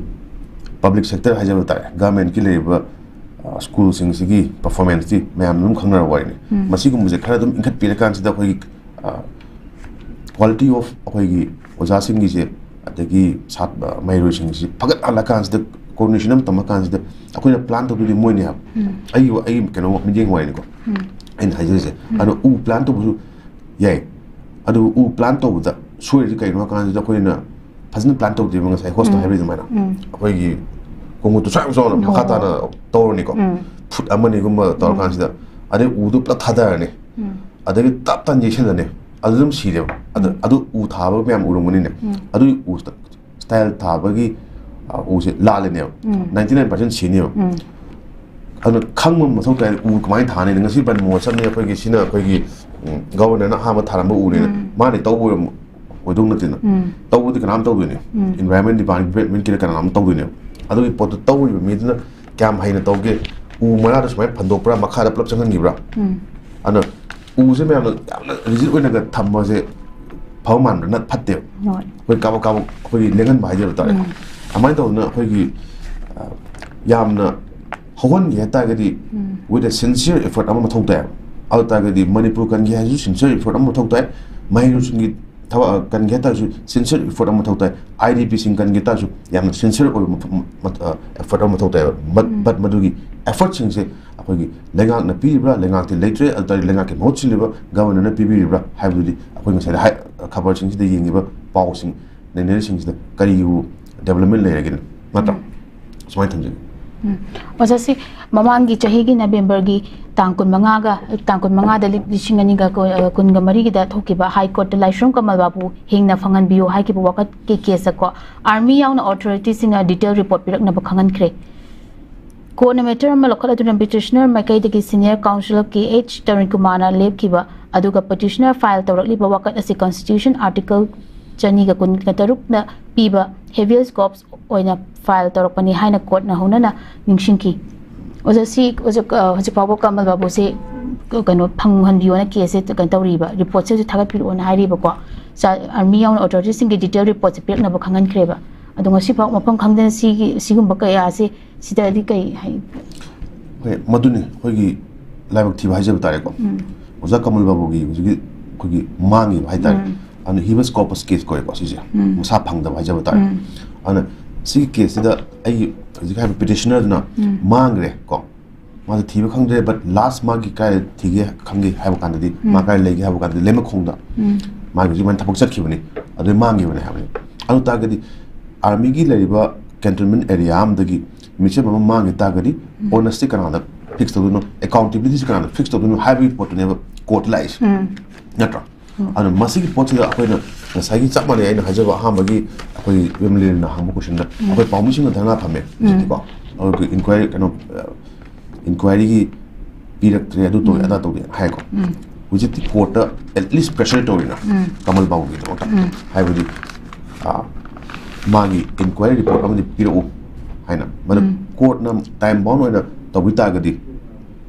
ꯄꯕ꯭ꯂꯤꯛ ꯁꯦꯛꯇꯔ ꯍꯥꯏꯖꯕ ꯇꯥꯔꯦ, ꯒꯚꯔꯟꯃꯦꯟꯠꯀꯤ ꯂꯩꯔꯤꯕ, ꯑ, ꯁ꯭ꯀꯨꯜꯁꯤꯡꯁꯤꯒꯤ ꯄꯔꯐꯣꯔꯃꯦꯟꯁꯇꯤ ꯃꯌꯥꯝꯅ ꯑꯗꯨꯝ ꯈꯪꯅꯔꯕ ꯋꯥꯔꯤꯅꯤ꯫ ꯃꯁꯤꯒꯨꯝꯕꯁꯦ ꯈꯔ ꯑꯗꯨꯝ ꯏꯟꯈꯠꯄꯤꯔꯀꯥꯟꯁꯤꯗ ꯑꯩꯈꯣꯏꯒꯤ, ꯑ, quality of ꯑꯩꯈꯣꯏꯒꯤ ꯑꯣꯖꯥꯁꯤꯡꯒꯤꯁꯦ, ꯑꯗꯒꯤ ꯁꯥꯠ-, ꯃꯍꯩꯔꯣꯏꯁꯤꯡꯁꯤ ꯐꯒꯠꯍꯜꯂꯀꯥꯟꯁꯤꯗ, ꯀꯣꯑꯣꯔꯗꯤꯅꯦꯁꯟ ꯑꯃ ꯇꯝꯃꯀꯥꯟꯁꯤꯗ ꯑꯩꯈꯣꯏꯅ ꯄ꯭ꯂꯥꯟ ꯇꯧꯗꯣꯏꯗꯤ ꯃꯣꯏꯅꯦ ꯍꯥꯏꯕ꯫ ꯑꯩꯒꯤ, ꯑꯩꯒꯤ ꯀꯩꯅꯣ, ꯃꯤꯠꯌꯦꯡ ꯋꯥꯔꯤꯅꯤꯀꯣ ꯑꯩꯅ ꯍꯥꯏꯖꯔꯤꯁꯦ꯫ ꯑꯗꯣ ꯎ ꯄ꯭ꯂꯥꯟ ꯇꯧꯕꯁꯨ ꯌꯥꯏ, ꯑꯗꯨ ꯎ ꯄ꯭ꯂꯥꯟ ꯇꯧꯕꯗ ꯁꯣꯏꯔꯤꯁꯦ ꯀꯩꯅꯣ ꯍꯥꯏ ꯀꯥꯟꯁꯤꯗ, ꯑꯩꯈꯣꯏꯅ ꯐꯖꯅ ꯄ꯭ꯂꯥꯟ ꯇꯧꯗꯦꯕ꯫ ꯉꯁꯥꯏ ꯍꯣꯁꯇ ꯍꯥꯏꯕ ꯑꯗꯨꯃꯥꯏꯅ ꯑꯩꯈꯣꯏꯒꯤ ꯈꯣꯡꯎꯠꯇꯨ ꯁ꯭ꯋꯥꯏ ꯌꯥꯝ ꯆꯥꯎꯅ ꯃꯈꯥ ꯇꯥꯅ ꯇꯧꯔꯅꯤꯀꯣ, ꯐꯨꯠ ꯑꯃꯅꯤꯒꯨꯝꯕ ꯇꯧꯔꯀꯥꯟꯁꯤꯗ, ꯑꯗꯩ ꯎꯗꯨ ꯄꯨꯂꯞ ꯊꯥꯗꯔꯅꯤ, ꯑꯗꯒꯤ ꯇꯞ ꯇꯥꯅ ꯌꯩꯁꯜꯂꯅꯤ, ꯑꯗꯨ ꯑꯗꯨꯝ ꯁꯤꯔꯦꯕ꯫ ꯑꯗ ꯑꯗꯨ ꯎ ꯊꯥꯕ ꯃꯌꯥꯝ ꯎꯔꯝꯒꯅꯤꯅꯦ꯫ ꯑꯗꯨꯒꯤ ꯎ ꯁ꯭ꯇꯥꯏꯜ ꯊꯥꯕꯒꯤ, ꯑ, ꯎꯁꯦ ꯂꯥꯜꯂꯤꯅꯦꯕ꯫ ꯅꯥꯏꯟꯇꯤ ꯅꯥꯏꯟ ꯄꯥꯔꯁꯦꯟ ꯁꯤꯅꯦꯕ꯫ ꯑꯗꯨꯅ ꯈꯪꯕ ꯃꯊꯧ ꯇꯥꯏ, ꯎ ꯀꯃꯥꯏꯅ ꯊꯥꯅꯤ? ꯉꯁꯤ ꯕꯟ ꯃꯍꯣꯠꯁꯕꯅꯤ, ꯑꯩꯈꯣꯏꯒꯤ, ꯁꯤꯅ ꯑꯩꯈꯣꯏꯒꯤ, ꯎꯝ, ꯒꯚꯔꯅꯔꯅ ꯑꯍꯥꯟꯕ ꯊꯥꯔꯝꯕ ꯎꯅꯦꯅ꯫ ꯃꯥꯅ ꯇꯧꯕ ꯑꯣꯏꯔꯝ-, ꯑꯣꯏꯗꯧ ꯅꯠꯇꯦꯅ꯫ ꯇꯧꯕꯗꯤ ꯀꯅꯥꯝ ꯇꯧꯗꯣꯏꯅꯦ? ꯏꯟꯚꯥꯏꯔꯟꯃꯦꯟ ꯗꯤꯄꯥꯔꯠꯃꯦꯟꯠꯀꯤꯗ ꯀꯅꯥꯅꯣꯝ ꯇꯧꯗꯣꯏꯅꯦꯕ꯫ ꯑꯗꯨꯒꯤ ꯄꯣꯠꯇꯨ ꯇꯧꯔꯤꯕ ꯃꯤꯗꯨꯅ ꯀꯌꯥꯝ ꯍꯩꯅ ꯇꯧꯒꯦ? ꯎ ꯃꯔꯥꯗ ꯁꯨꯃꯥꯏꯅ ꯐꯟꯗꯣꯛꯄ꯭ꯔꯥ, ꯃꯈꯥꯗ ꯄꯨꯂꯞ ꯆꯪꯍꯟꯈꯤꯕ꯭ꯔꯥ? ꯑꯗꯨꯅ ꯎꯁꯦ ꯃꯌꯥꯝꯅ ꯌꯥꯝꯅ ꯔꯤꯖꯤꯠ ꯑꯣꯏꯅꯒ ꯊꯝꯕꯁꯦ ꯐꯕ ꯃꯥꯟꯕ꯭ꯔꯥ? ꯅꯠ-, ꯐꯠꯇꯦꯕ꯫ ꯍꯣꯏ꯫ ꯑꯩꯈꯣꯏ ꯀꯥꯕꯛ ꯀꯥꯕꯛ ꯑꯩꯈꯣꯏꯒꯤ ꯂꯦꯡꯍꯟꯕ ꯍꯥꯏꯖꯕ ꯇꯥꯔꯦ꯫ ꯑꯗꯨꯃꯥꯏꯅ ꯇꯧꯗꯅ ꯑꯩꯈꯣꯏꯒꯤ, ꯑ, ꯌꯥꯝꯅ ꯍꯧꯍꯟꯒꯦ ꯍꯥꯏ ꯇꯥꯔꯒꯗꯤ, with a sincere effort ꯑꯃ ꯃꯊꯧ ꯇꯥꯏꯌꯦꯕ꯫ ꯑꯗꯨ ꯇꯥꯔꯒꯗꯤ ꯃꯅꯤꯄꯨꯔ ꯀꯟꯒꯦ ꯍꯥꯏꯔꯁꯨ sincere effort ꯑꯃ ꯃꯊꯧ ꯇꯥꯏ, ꯃꯍꯩꯔꯣꯏꯁꯤꯡꯒꯤ ꯊꯕꯛ, ꯑ, ꯀꯟꯒꯦ ꯍꯥꯏ ꯇꯥꯔꯁꯨ sincere effort ꯑꯃ ꯃꯊꯧ ꯇꯥꯏ, ꯑꯥꯏ ꯗꯤ ꯄꯤꯁꯤꯡ ꯀꯟꯒꯦ ꯇꯥꯔꯁꯨ ꯌꯥꯝꯅ sincere ꯑꯣꯏꯕ ꯃꯐꯝ, ꯃ-, ꯑ, effort ꯑꯃ ꯃꯊꯧ ꯇꯥꯏꯌꯦꯕ꯫ But, but ꯃꯗꯨꯒꯤ effortꯁꯤꯡꯁꯦ ꯑꯩꯈꯣꯏꯒꯤ ꯂꯩꯉꯥꯛꯅ ꯄꯤꯔꯤꯕ꯭ꯔꯥ, ꯂꯩꯉꯥꯛꯇꯤ ꯂꯩꯇ꯭ꯔꯦ, ꯑꯗꯨ ꯇꯥꯔꯗꯤ ꯂꯩꯉꯥꯛꯀꯤ ꯃꯍꯨꯠ ꯁꯤꯜꯂꯤꯕ ꯒꯚꯔꯅꯔꯅ ꯄꯤꯕꯤꯔꯤꯕ꯭ꯔꯥ ꯍꯥꯏꯕꯗꯨꯗꯤ ꯑꯩꯈꯣꯏ ꯉꯁꯥꯏꯗ ꯍꯥꯏ-, ꯈꯕꯔꯁꯤꯡꯁꯤꯗ ꯌꯦꯡꯉꯤꯕ ꯄꯥꯎꯁꯤꯡ, ꯅꯩꯅꯔꯤꯁꯤꯡꯁꯤꯗ ꯀꯔꯤꯕꯨ development ꯂꯩꯔꯒꯦꯅ, ꯅꯠꯇ꯭ꯔꯥ? ꯁꯨꯃꯥꯏꯅ ꯊꯝꯖꯒꯦ꯫ ꯎꯝ꯫ ꯑꯣꯖꯥ, ꯁꯤ ꯃꯃꯥꯡꯒꯤ ꯆꯍꯤꯒꯤ ꯅꯕꯦꯝꯕꯔꯒꯤ ꯇꯥꯡ ꯀꯨꯟꯃꯉꯥꯒ, ꯇꯥꯡ ꯀꯨꯟꯃꯉꯥꯗ ꯂꯤ-, ꯂꯤꯁꯤꯡ ꯑꯅꯤꯒ ꯀꯨꯟ, ꯑ, ꯀꯨꯟꯒ ꯃꯔꯤꯒꯤꯗ ꯊꯣꯛꯈꯤꯕ ꯍꯥꯏ ꯀꯣꯔꯠꯇ ꯂꯥꯏꯁ꯭ꯔꯝ ꯀꯃꯜ ꯕꯥꯕꯨ ꯍꯤꯡꯅ ꯐꯪꯍꯟꯕꯤꯌꯨ ꯍꯥꯏꯈꯤꯕ ꯋꯥꯀꯠꯀꯤ ꯀꯦꯁꯇꯀꯣ, ꯑꯥꯔꯃꯤ ꯌꯥꯎꯅ ꯑꯣꯊꯣꯔꯤꯇꯤꯁꯤꯡꯅ ꯗꯤꯇꯦꯜ ꯔꯤꯄꯣꯔꯠ ꯄꯤꯔꯛꯅꯕ ꯈꯪꯍꯟꯈ꯭ꯔꯦ꯫ ꯀꯣꯔꯠꯅ ꯃꯦꯇꯔ ꯑꯃ ꯂꯧꯈꯠꯂꯗꯨꯅ ꯄꯤꯇꯤꯁꯅꯔ ꯃꯥꯏꯀꯩꯗꯒꯤ ꯁꯤꯅꯤꯌꯔ ꯀꯥꯎꯟꯁꯤꯂꯔ ꯀꯦ ꯑꯩꯆ ꯇꯔꯨꯟ ꯀꯨꯃꯥꯔꯅ ꯂꯦꯞꯈꯤꯕ, ꯑꯗꯨꯒ ꯄꯤꯇꯤꯁꯅꯔ ꯐꯥꯏꯜ ꯇꯧꯔꯛꯂꯤꯕ ꯋꯥꯀꯠ ꯑꯁꯤ ꯀꯟꯁꯇꯤꯇ꯭ꯌꯨꯁꯟ ꯑꯥꯔꯇꯤꯀꯜ ꯆꯅꯤꯒ ꯀꯨꯟꯒ ꯇꯔꯨꯛꯅ ꯄꯤꯕ ꯍꯦꯕꯤꯌꯁ ꯀꯣꯔꯄꯁ ꯑꯣꯏꯅ ꯐꯥꯏꯜ ꯇꯧꯔꯛꯄꯅꯤ ꯍꯥꯏꯅ ꯀꯣꯔꯠꯅ ꯍꯧꯅꯅ ꯅꯤꯡꯁꯤꯡꯈꯤ꯫ ꯑꯣꯖꯥ, ꯁꯤ, ꯑꯣꯖꯥ, ꯑ, ꯍꯧꯖꯤꯛ ꯐꯥꯎꯕ ꯀꯃꯜ ꯕꯥꯕꯨꯁꯦ ꯀ-, ꯀꯩꯅꯣ, ꯐꯪꯍꯟꯕꯤꯌꯣꯅ ꯀꯦꯁꯁꯦ ꯀꯩꯅꯣ ꯇꯧꯔꯤꯕ, ꯔꯤꯄꯣꯔꯠꯁꯦ ꯍꯧꯖꯤꯛ ꯊꯥꯒꯠꯄꯤꯔꯛꯑꯣꯅ ꯍꯥꯏꯔꯤꯕꯀꯣ꯫ ꯆ-, ꯑꯥꯔꯃꯤ ꯌꯥꯎꯅ ꯑꯣꯊꯣꯔꯤꯇꯤꯁꯤꯡꯒꯤ ꯗꯤꯇꯦꯜ ꯔꯤꯄꯣꯔꯠꯁꯦ ꯄꯤꯔꯛꯅꯕ ꯈꯪꯍꯟꯈ꯭ꯔꯦꯕ꯫ ꯑꯗꯣ ꯉꯁꯤꯐꯥꯎ ꯃꯐꯝ ꯈꯪꯗꯅ ꯁꯤꯒꯤ, ꯁꯤꯒꯨꯝꯕ ꯀꯌꯥꯁꯦ ꯁꯤꯗꯗꯤ ꯀꯩ ꯍꯥꯏ? ꯍꯣꯏ, ꯃꯗꯨꯅꯤ ꯑꯩꯈꯣꯏꯒꯤ ꯂꯥꯏꯕꯛ ꯊꯤꯕ ꯍꯥꯏꯖꯕ ꯇꯥꯔꯦꯀꯣ꯫ ꯎꯝ꯫ ꯑꯣꯖꯥ ꯀꯃꯜ ꯕꯥꯕꯨꯒꯤ ꯍꯧꯖꯤꯛꯀꯤ ꯑꯩꯈꯣꯏꯒꯤ ꯃꯥꯡꯉꯤꯕ ꯍꯥꯏꯇꯥꯔꯦ꯫ ꯎꯝ꯫ ꯑꯗꯨꯅ ꯍꯤꯕꯁ ꯀꯣꯔꯄꯁ ꯀꯦꯁ ꯀꯧꯋꯦꯀꯣ ꯁꯤꯁꯦ꯫ ꯎꯝ꯫ ꯃꯁꯥ ꯐꯪꯗꯕ ꯍꯥꯏꯖꯕ ꯇꯥꯔꯦ꯫ ꯎꯝ꯫ ꯑꯗꯨꯅ ꯁꯤꯒꯤ ꯀꯦꯁꯁꯤꯗ ꯑꯩꯒꯤ ꯍꯧꯖꯤꯛ ꯍꯥꯏꯔꯤꯕ ꯄꯤꯇꯤꯁꯅꯔꯗꯨꯅ ꯎꯝ꯫ ꯃꯥꯡꯈ꯭ꯔꯦ ꯀꯣ꯫ ꯃꯥꯁꯦ ꯊꯤꯕ ꯈꯪꯗ꯭ꯔꯦ, but last ꯃꯥꯒꯤ ꯀꯥꯏ ꯊꯤꯒꯦ ꯈꯪꯒꯦ ꯍꯥꯏꯕ ꯀꯥꯟꯗꯗꯤ, ꯃꯥ ꯎꯝ꯫ ꯀꯥꯏ ꯂꯩꯒꯦ ꯍꯥꯏꯕ ꯀꯥꯟꯗꯗꯤ ꯂꯩꯃꯈꯣꯡꯗ ꯎꯝ꯫ ꯃꯥꯒꯤ ꯍꯧꯖꯤꯛ ꯃꯥꯅ ꯊꯕꯛ ꯆꯠꯈꯤꯕꯅꯤ, ꯑꯗꯨꯗꯩ ꯃꯥꯡꯈꯤꯕꯅꯤ ꯍꯥꯏꯕꯅꯤ꯫ ꯑꯗꯨ ꯇꯥꯔꯒꯗꯤ ꯑꯥꯔꯃꯤꯒꯤ ꯂꯩꯔꯤꯕ ꯀꯦꯟꯇꯣꯟꯃꯦꯟ ꯑꯦꯔꯤꯌꯥ ꯑꯃꯗꯒꯤ ꯃꯤꯁꯦꯝ ꯑꯃ ꯃꯥꯡꯈꯤ ꯇꯥꯔꯒꯗꯤ, ꯎꯝ꯫ ꯑꯣꯅꯔꯁꯤ ꯀꯅꯥꯗ ꯐꯤꯛꯁ ꯇꯧꯗꯣꯏꯅꯣ, ꯑꯦꯀꯥꯎꯟꯇꯦꯕꯤꯂꯤꯇꯤꯁꯤ ꯀꯅꯥꯗ ꯐꯤꯛꯁ ꯇꯧꯗꯣꯏꯅꯣ ꯍꯥꯏꯕꯒꯤ ꯄꯣꯠꯇꯨꯅꯦꯕ ꯀꯣꯔꯠ ꯂꯥꯛꯏꯁꯦ꯫ ꯎꯝ꯫ ꯅꯠꯇ꯭ꯔꯣ? ꯎꯝ꯫ ꯑꯗꯨꯅ ꯃꯁꯤꯒꯤ ꯄꯣꯠꯁꯤꯗ ꯑꯩꯈꯣꯏꯅ ꯉꯁꯥꯏꯒꯤ ꯆꯞ ꯃꯥꯟꯅꯩ ꯑꯩꯅ ꯍꯥꯏꯖꯕ ꯑꯍꯥꯟꯕꯒꯤ ꯑꯩꯈꯣꯏ ꯏꯕꯦꯝ ꯂꯤꯂꯥꯅ ꯍꯪꯕ ꯀꯣꯏꯁꯟꯗ, ꯎꯝ꯫ ꯑꯩꯈꯣꯏ ꯄꯥꯎꯃꯤꯁꯤꯡꯅ ꯙꯔꯅꯥ ꯐꯝꯃꯦ ꯎꯝ꯫ ꯍꯧꯖꯤꯛꯇꯤꯀꯣ꯫ ꯑꯗꯨꯒ ꯏꯟꯀ꯭ꯋꯥꯏꯔꯤ ꯀꯩꯅꯣ, ꯏꯟꯀ꯭ꯋꯥꯏꯔꯤꯒꯤ ꯄꯤꯔꯛꯇ꯭ꯔꯦ, ꯑꯗꯨ ꯇꯧꯋꯦ, ꯎꯝ꯫ ꯑꯗꯥ ꯇꯧꯗꯦ ꯍꯥꯏꯀꯣ꯫ ꯎꯝ꯫ ꯍꯧꯖꯤꯛꯇꯤ ꯀꯣꯔꯠꯇ ꯑꯦꯠꯂꯤꯁ ꯄ꯭ꯔꯦꯁꯔ ꯇꯧꯔꯤꯅ ꯎꯝ꯫ ꯀꯃꯜ ꯕꯥꯕꯨꯒꯤꯗꯃꯛꯇ꯫ ꯎꯝ꯫ ꯍꯥꯏꯕꯗꯤ, ꯑꯥ, ꯃꯥꯒꯤ ꯏꯟꯀ꯭ꯋꯥꯏꯔꯤ ꯔꯤꯄꯣꯔꯠ ꯑꯃꯗꯤ ꯄꯤꯔꯛꯎ ꯍꯥꯏꯅ꯫ ꯃꯗꯨ ꯎꯝ꯫ ꯀꯣꯔꯠꯅ ꯇꯥꯏꯝ ꯕꯥꯎꯟ ꯑꯣꯏꯅ ꯇꯧꯕꯤ ꯇꯥꯔꯒꯗꯤ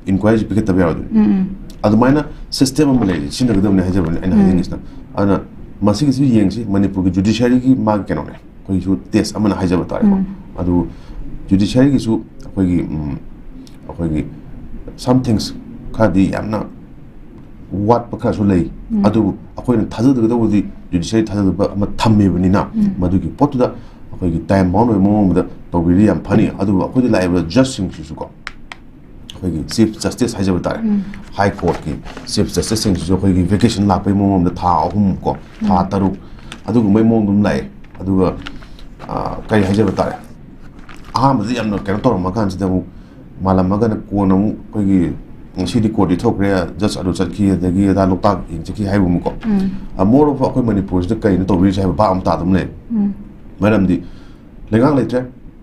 ꯏꯟꯀ꯭ꯋꯥꯏꯔꯤꯁꯤ ꯄꯤꯈꯠꯇꯕ ꯌꯥꯔꯣꯏꯗꯣꯏꯅꯤ꯫ ꯎꯝ, ꯎꯝ꯫ ꯑꯗꯨꯃꯥꯏꯅ ꯁꯤꯁꯇꯦꯝ ꯑꯃ ꯂꯩꯔꯤ, ꯁꯤꯖꯤꯟꯅꯒꯗꯕꯅꯤ ꯍꯥꯏꯖꯕꯅꯤ ꯑꯩꯅ ꯎꯝ꯫ ꯍꯥꯏꯅꯤꯡꯉꯤꯁꯤꯅ꯫ ꯑꯗꯨꯅ ꯃꯁꯤꯒꯤꯁꯨ ꯌꯦꯡꯁꯤ, ꯃꯅꯤꯄꯨꯔꯒꯤ ꯖꯨꯗꯤꯁꯤꯌꯥꯔꯤꯒꯤ ꯃꯥꯒꯤ ꯀꯩꯅꯣꯅꯦ, ꯑꯩꯈꯣꯏꯒꯤꯁꯨ ꯇꯦꯁ ꯑꯃꯅ ꯍꯥꯏꯖꯕ ꯇꯥꯔꯦꯀꯣ꯫ ꯎꯝ꯫ ꯑꯗꯨ ꯖꯨꯗꯤꯁꯤꯌꯥꯔꯤꯒꯤꯁꯨ ꯑꯩꯈꯣꯏꯒꯤ, ꯎꯝ, ꯑꯩꯈꯣꯏꯒꯤ some things ꯈꯔꯗꯤ ꯌꯥꯝꯅ ꯋꯥꯠꯄ ꯈꯔꯁꯨ ꯂꯩ꯫ ꯎꯝ꯫ ꯑꯗꯨꯕꯨ ꯑꯩꯈꯣꯏꯅ ꯊꯥꯖꯗꯒꯗꯧꯕꯗꯤ ꯖꯨꯗꯤꯁꯤꯌꯥꯔꯤ ꯊꯥꯖꯗꯕ ꯑꯃ ꯊꯝꯃꯤꯕꯅꯤꯅ, ꯎꯝ꯫ ꯃꯗꯨꯒꯤ ꯄꯣꯠꯇꯨꯗ ꯑꯩꯈꯣꯏꯒꯤ ꯇꯥꯏꯝ ꯕꯥꯎꯟ ꯑꯣꯏꯕ ꯃꯑꯣꯡ ꯑꯃꯗ ꯇꯧꯕꯤꯔꯗꯤ ꯌꯥꯝ ꯐꯅꯤ꯫ ꯑꯗꯨꯕꯨ ꯑꯩꯈꯣꯏꯗ ꯂꯥꯛꯏꯕ ꯖꯖꯁꯤꯡꯁꯤꯁꯨꯀꯣ, ꯑꯩꯈꯣꯏꯒꯤ ꯆꯤꯐ ꯖꯁꯇꯤꯁ ꯍꯥꯏꯖꯕ ꯇꯥꯔꯦ, ꯎꯝ꯫ ꯍꯥꯏ ꯀꯣꯔꯠꯀꯤ ꯆꯤꯐ ꯖꯁꯇꯤꯁꯁꯤꯡꯁꯤꯁꯨ ꯑꯩꯈꯣꯏꯒꯤ ꯚꯦꯀꯦꯁꯟ ꯂꯥꯛꯄꯒꯤ ꯃꯑꯣꯡ ꯑꯃꯗ ꯊꯥ ꯑꯍꯨꯝ ꯀꯣ, ꯊꯥ ꯎꯝ꯫ ꯇꯔꯨꯛ, ꯑꯗꯨꯒꯨꯝꯕꯒꯤ ꯃꯑꯣꯡꯗ ꯑꯗꯨꯝ ꯂꯥꯛꯑꯦ꯫ ꯑꯗꯨꯒ, ꯑꯥ, ꯀꯔꯤ ꯍꯥꯏꯖꯕ ꯇꯥꯔꯦ, ꯑꯍꯥꯟꯕꯗ ꯌꯥꯝꯅ ꯀꯩꯅꯣ ꯇꯧꯔꯝꯃ ꯀꯥꯟꯁꯤꯗ ꯑꯃꯨꯛ ꯃꯥꯜꯂꯝꯃꯒꯅ ꯀꯣꯟꯅ ꯑꯃꯨꯛ ꯑꯩꯈꯣꯏꯒꯤ ꯉꯁꯤꯗꯤ ꯀꯣꯔꯠ ꯊꯣꯛꯈ꯭ꯔꯦ, ꯖꯁ ꯑꯗꯨ ꯆꯠꯈꯤ, ꯑꯗꯒꯤ ꯑꯗꯥ ꯂꯣꯛꯇꯥꯛ ꯌꯦꯡ ꯆꯠꯈꯤ ꯍꯥꯏꯕ ꯑꯃꯨꯛꯀꯣ꯫ ꯎꯝ. ꯃꯣꯔ ꯑꯣꯐ ꯑꯩꯈꯣꯏ ꯃꯅꯤꯄꯨꯔꯁꯤꯗ ꯀꯩꯅꯣ ꯇꯧꯕꯤꯔꯤꯁꯦ ꯍꯥꯏꯕ ꯚꯥꯕ ꯑꯃ ꯇꯥꯗꯕ ꯂꯩ꯫ ꯎꯝ. ꯃꯔꯝꯗꯤ ꯂꯩꯉꯥꯛ ꯂꯩꯇ꯭ꯔꯦ,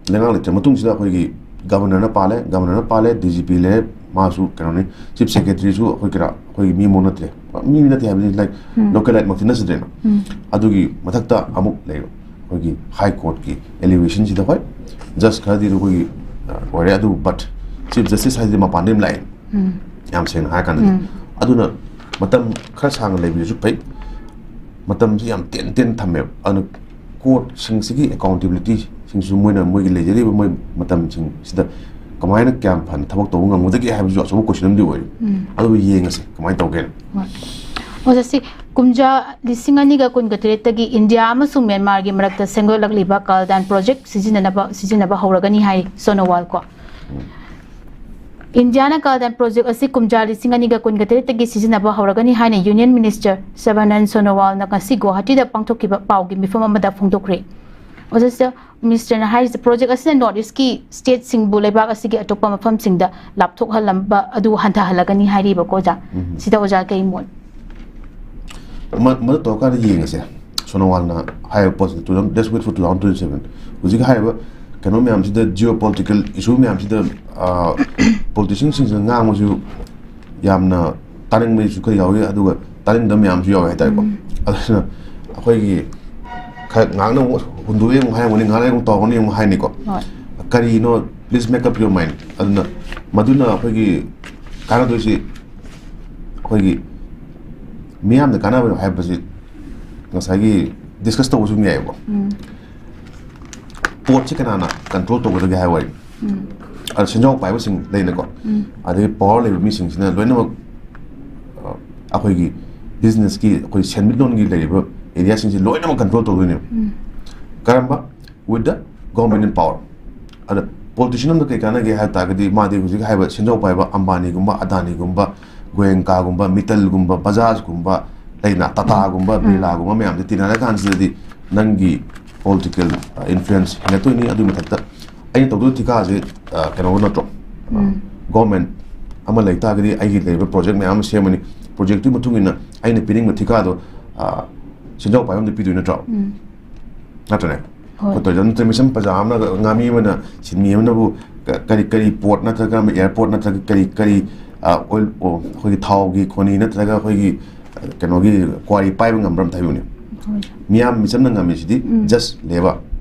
ꯂꯩꯉꯥꯛ ꯂꯩꯇ꯭ꯔꯦ ꯃꯇꯨꯡꯁꯤꯗ ꯑꯩꯈꯣꯏꯒꯤ ꯒꯕꯔꯅꯔꯅ ꯄꯥꯜꯂꯦ, ꯒꯕꯔꯅꯔꯅ ꯄꯥꯜꯂꯦ, ꯗꯤ ꯖꯤ ꯄꯤ ꯂꯩꯔꯦ, ꯃꯥꯁꯨ ꯀꯩꯅꯣꯅꯤ, ꯆꯤꯐ ꯁꯦꯀ꯭ꯔꯦꯇꯔꯤꯁꯨ ꯑꯩꯈꯣꯏ ꯀꯩꯅꯣ ꯑꯩꯈꯣꯏꯒꯤ ꯃꯤ ꯑꯃ ꯅꯠꯇ꯭ꯔꯦ, ꯃꯤ ꯅꯠꯇꯦ ꯍꯥꯏꯕꯗꯤ ꯂꯥꯏꯛ ꯎꯝ. ꯂꯣꯀꯦꯜ ꯂꯥꯏꯠꯃꯛꯇꯤ ꯅꯠꯆꯗ꯭ꯔꯦꯅ꯫ ꯎꯝ. ꯑꯗꯨꯒꯤ ꯃꯊꯛꯇ ꯑꯃꯨꯛ ꯂꯩꯔꯣ ꯑꯩꯈꯣꯏꯒꯤ ꯍꯥꯏ ꯀꯣꯔꯠꯀꯤ ꯑꯦꯂꯤꯒꯦꯁꯟꯁꯤꯗ ꯍꯣꯏ ꯖꯁ ꯈꯔꯗꯤ ꯑꯩꯈꯣꯏꯒꯤ ꯑ, ꯑꯣꯏꯔꯦ, ꯑꯗꯨꯕꯨ ꯕꯠ ꯆꯤꯐ ꯖꯁꯇꯤꯁ ꯍꯥꯏꯁꯤꯗꯤ ꯃꯄꯥꯟꯗꯒꯤ ꯑꯃ ꯂꯥꯛꯑꯦ, ꯎꯝ. ꯌꯥꯝ ꯁꯦꯡꯅ ꯍꯥꯏꯔ ꯀꯥꯟꯗꯗꯤ꯫ ꯎꯝ. ꯑꯗꯨꯅ ꯃꯇꯝ ꯈꯔ ꯁꯥꯡꯅ ꯂꯩꯕꯁꯤꯁꯨ ꯐꯩ, ꯃꯇꯝꯁꯤ ꯌꯥꯝ ꯇꯦꯟ ꯇꯦꯟ ꯊꯝꯃꯦꯕ꯫ ꯑꯗꯨꯅ ꯀꯣꯔꯠꯁꯤꯡꯁꯤꯒꯤ ꯑꯦꯀꯥꯎꯟꯇꯦꯕꯤꯂꯤꯇꯤꯁꯤꯡꯁꯨ ꯃꯣꯏꯅ ꯃꯣꯏꯒꯤ ꯂꯩꯖꯔꯤꯕ ꯃꯣꯏ ꯃꯇꯝꯁꯤꯡꯁꯤꯗ ꯀꯃꯥꯏꯅ ꯀꯌꯥꯝ ꯐꯅ ꯊꯕꯛ ꯇꯧꯕ ꯉꯝꯒꯗꯒꯦ ꯍꯥꯏꯕꯁꯨ ꯑꯆꯧꯕ ꯀꯣꯏꯁꯟ ꯑꯃꯗꯤ ꯑꯣꯏꯔꯤ꯫ ꯎꯝ. ꯑꯗꯨꯕꯨ ꯌꯦꯡꯉꯁꯦ ꯀꯃꯥꯏꯅ ꯇꯧꯒꯦꯅ꯫ ꯍꯣꯏ. ꯑꯣꯖꯥ, ꯁꯤ ꯀꯨꯝꯖꯥ ꯂꯤꯁꯤꯡ ꯑꯅꯤꯒ ꯀꯨꯟꯒ ꯇꯔꯦꯠꯇꯒꯤ ꯏꯟꯗꯤꯌꯥ ꯑꯃꯁꯨꯡ ꯃ꯭ꯌꯥꯟꯃꯥꯔꯒꯤ ꯃꯔꯛꯇ ꯁꯦꯝꯒꯠꯂꯛꯂꯤꯕ ꯀꯥꯜꯗꯥꯟ ꯄ꯭ꯔꯣꯖꯦꯛ ꯁꯤꯖꯤꯟꯅꯅꯕ, ꯁꯤꯖꯤꯟꯅꯕ ꯍꯧꯔꯒꯅꯤ ꯍꯥꯏ ꯁꯣꯅꯣꯋꯥꯜ ꯀꯣ꯫ ꯏꯟꯗꯤꯌꯥꯅ ꯀꯥꯜꯗꯥꯟ ꯄ꯭ꯔꯣꯖꯦꯛ ꯑꯁꯤ ꯀꯨꯝꯖꯥ ꯂꯤꯁꯤꯡ ꯑꯅꯤꯒ ꯀꯨꯟꯒ ꯇꯔꯦꯠꯇꯒꯤ ꯁꯤꯖꯤꯟꯅꯕ ꯍꯧꯔꯒꯅꯤ ꯍꯥꯏꯅ ꯌꯨꯅꯤꯌꯟ ꯃꯤꯅꯤꯁꯇꯔ ꯁꯔꯕꯥꯅꯟꯗ ꯁꯣꯅꯣꯋꯥꯜꯅ ꯉꯁꯤ ꯒꯨꯋꯥꯍꯥꯇꯤꯗ ꯄꯥꯡꯊꯣꯛꯈꯤꯕ ꯄꯥꯎꯒꯤ ꯃꯤꯐꯝ ꯑꯃꯗ ꯐꯣꯡꯗꯣꯛꯈ꯭ꯔꯦ꯫ ꯑꯣꯖꯥ, ꯁꯤꯗ ꯃꯤꯅꯤꯁꯇꯔꯅ ꯍꯥꯏꯔꯤꯁꯦ ꯄ꯭ꯔꯣꯖꯦꯛ ꯑꯁꯤꯅ ꯅꯣꯔꯠ ꯏꯁꯀꯤ ꯁ꯭ꯇꯦꯠꯁꯤꯡꯕꯨ ꯂꯩꯕꯥꯛ ꯑꯁꯤꯒꯤ ꯑꯇꯣꯞꯄ ꯃꯐꯝꯁꯤꯡꯗ ꯂꯥꯞꯊꯣꯛꯍꯜꯂꯝꯕ ꯑꯗꯨ ꯍꯟꯊꯍꯜꯂꯒꯅꯤ ꯍꯥꯏꯔꯤꯕꯀꯣ ꯑꯣꯖꯥ꯫ ꯎꯝ. ꯁꯤꯗ ꯑꯣꯖꯥ ꯀꯩ ꯃꯣꯠ? ꯃ- ꯃꯗꯨ ꯇꯧꯔꯀꯥꯟꯗ ꯌꯦꯡꯉꯁꯦ꯫ ꯁꯣꯅꯣꯋꯥꯜꯅ ꯍꯥꯏꯔꯤꯕ ꯄꯣꯠꯁꯤꯗ two thousand, let's wait for two thousand twenty-seven꯫ ꯍꯧꯖꯤꯛ ꯍꯥꯏꯔꯤꯕ ꯀꯩꯅꯣ ꯃꯌꯥꯝꯁꯤꯗ, ꯖꯤꯑꯣ ꯄꯣꯂꯤꯇꯤꯀꯦꯜ ꯏꯁꯨ ꯃꯌꯥꯝꯁꯤꯗ, ꯄꯣꯂꯤꯇꯤꯁꯤꯌꯟꯁꯤꯡꯁꯤꯅ ꯉꯥꯡꯕꯁꯨ ꯌꯥꯝꯅ ꯇꯥꯅꯤꯡꯕꯁꯨ ꯈꯔ ꯌꯥꯎꯏ, ꯑꯗꯨꯒ ꯇꯥꯅꯤꯡꯗꯕ ꯃꯌꯥꯝꯁꯨ ꯌꯥꯎꯋꯦ ꯍꯥꯏꯇꯥꯔꯦꯀꯣ꯫ ꯎꯝ. ꯑꯗꯨꯅ ꯑꯩꯈꯣꯏꯒꯤ ꯈꯔ ꯉꯥꯡꯅ ꯑꯃꯨꯛ ꯍꯨꯟꯗꯣꯛꯑꯦ ꯑꯃꯨꯛ ꯍꯥꯏꯔꯝꯒꯅꯤ, ꯉꯥꯡꯅ ꯑꯃꯨꯛ ꯇꯧꯔꯝꯒꯅꯤ ꯑꯃꯨꯛ ꯍꯥꯏꯅꯤꯀꯣ꯫ ꯍꯣꯏ. ꯀꯔꯤꯅꯣ, please make up your mind꯫ ꯑꯗꯨꯅ ꯃꯗꯨꯅ ꯑꯩꯈꯣꯏꯒꯤ ꯀꯥꯟꯅꯗꯣꯏꯁꯤ, ꯑꯩꯈꯣꯏꯒꯤ ꯃꯤꯌꯥꯝꯗ ꯀꯥꯟꯅꯕ ꯍꯥꯏꯕꯁꯤ ꯉꯁꯥꯏꯒꯤ ꯗꯤꯁꯀꯁ ꯇꯧꯕꯁꯨ ꯑꯗꯨꯝ ꯌꯥꯏꯑꯕꯀꯣ꯫ ꯎꯝ. ꯄꯣꯠꯁꯤ ꯀꯅꯥꯅ ꯀꯟꯇ꯭ꯔꯣꯜ ꯇꯧꯒꯗꯒꯦ ꯍꯥꯏꯕ ꯋꯥꯔꯤ꯫ ꯎꯝ. ꯑꯗ ꯁꯦꯟꯖꯥꯎ ꯄꯥꯏꯕꯁꯤꯡ ꯂꯩꯅꯀꯣ, ꯎꯝ. ꯑꯗꯒꯤ ꯄꯋꯥꯔ ꯂꯩꯕ ꯃꯤꯁꯤꯡꯁꯤꯅ ꯂꯣꯏꯅꯃꯛ, ꯑ, ꯑꯩꯈꯣꯏꯒꯤ ꯕꯤꯖꯤꯅꯦꯁꯀꯤ, ꯑꯩꯈꯣꯏ ꯁꯦꯟꯃꯤꯠꯂꯣꯟꯒꯤ ꯂꯩꯔꯤꯕ ꯑꯦꯔꯤꯌꯥꯁꯤꯡꯁꯤ ꯂꯣꯏꯅꯃꯛ ꯀꯟꯇ꯭ꯔꯣꯜ ꯇꯧꯗꯣꯏꯅꯦꯕ꯫ ꯎꯝ. ꯀꯔꯝꯕ? With the government in power꯫ ꯑꯗ ꯄꯣꯂꯤꯇꯤꯁꯤꯌꯟ ꯑꯃꯗ ꯀꯩ ꯀꯥꯟꯅꯒꯦ ꯍꯥꯏꯕ ꯇꯥꯔꯒꯗꯤ, ꯃꯥꯗꯤ ꯍꯧꯖꯤꯛ ꯍꯥꯏꯔꯤꯕ ꯁꯦꯟꯖꯥꯎ ꯄꯥꯏꯕ ꯑꯝꯕꯥꯅꯤꯒꯨꯝꯕ, ꯑꯗꯥꯅꯤꯒꯨꯝꯕ, ꯒꯣꯌꯦꯡꯀꯥꯒꯨꯝꯕ, ꯃꯤꯇꯜꯒꯨꯝꯕ, ꯕꯖꯥꯖꯒꯨꯝꯕ, ꯂꯩꯅ ꯇꯥꯇꯥꯒꯨꯝꯕ, ꯎꯝ. ꯕꯤꯔꯂꯥꯒꯨꯝꯕ ꯃꯌꯥꯝꯁꯦ ꯇꯤꯟꯅꯔ ꯀꯥꯟꯁꯤꯗꯗꯤ ꯅꯪꯒꯤ ꯄꯣꯂꯤꯇꯤꯀꯦꯜ ꯏꯟꯐ꯭ꯂꯨꯌꯦꯟꯁ ꯍꯦꯟꯒꯠꯇꯣꯏꯅꯤ꯫ ꯑꯗꯨꯒꯤ ꯃꯊꯛꯇ ꯑꯩꯅ ꯇꯧꯗꯣꯏ ꯊꯤꯀꯥꯁꯦ, ꯑ, ꯀꯩꯅꯣ ꯅꯠꯇ꯭ꯔꯣ? ꯎꯝ꯫ Government ꯑꯃ ꯂꯩ ꯇꯥꯔꯒꯗꯤ ꯑꯩꯒꯤ ꯂꯩꯔꯤꯕ project ꯃꯌꯥꯝ ꯑꯃ ꯁꯦꯝꯃꯅꯤ꯫ Projectꯨꯒꯤ ꯃꯇꯨꯡ ꯏꯟꯅ ꯑꯩꯅ ꯄꯤꯅꯤꯡꯕ ꯊꯤꯀꯥꯗꯣ, ꯑ, ꯁꯦꯟꯖꯥꯎ ꯄꯥꯏꯕ ꯑꯃꯗ ꯄꯤꯗꯣꯏ ꯅꯠꯇ꯭ꯔꯣ? ꯎꯝ꯫ ꯅꯠꯇ꯭ꯔꯅꯦ? ꯍꯣꯏ꯫ ꯑꯩꯈꯣꯏ ꯇꯧꯔꯤꯗꯣ ꯅꯠꯇ꯭ꯔ ꯃꯤꯁꯝ ꯄ꯭ꯔꯖꯥ ꯑꯃꯅ, ꯉꯥꯃꯤ ꯑꯃꯅ, ꯁꯤꯟꯃꯤ ꯑꯃꯅꯕꯨ ꯀ-, ꯀꯔꯤ, ꯀꯔꯤ port ꯅꯠꯇ꯭ꯔꯒ airport ꯅꯠꯇ꯭ꯔꯒ ꯀꯔꯤ, ꯀꯔꯤ, ꯑ, oil, ꯑꯣ, ꯑꯩꯈꯣꯏꯒꯤ ꯊꯥꯎꯒꯤ ꯈꯣꯅꯤ ꯅꯠꯇ꯭ꯔꯒ ꯑꯩꯈꯣꯏꯒꯤ, ꯑ, ꯀꯩꯅꯣꯒꯤ quarry ꯄꯥꯏꯕ ꯉꯝꯕ꯭ꯔꯥ ꯑꯝꯇ ꯍꯥꯏꯕꯤꯌꯨꯅꯦ꯫ ꯍꯣꯏ꯫ ꯃꯤꯌꯥꯝ ꯃꯤꯆꯝꯅ ꯉꯝꯃꯤꯁꯤꯗꯤ ꯎꯝ꯫ Just labour꯫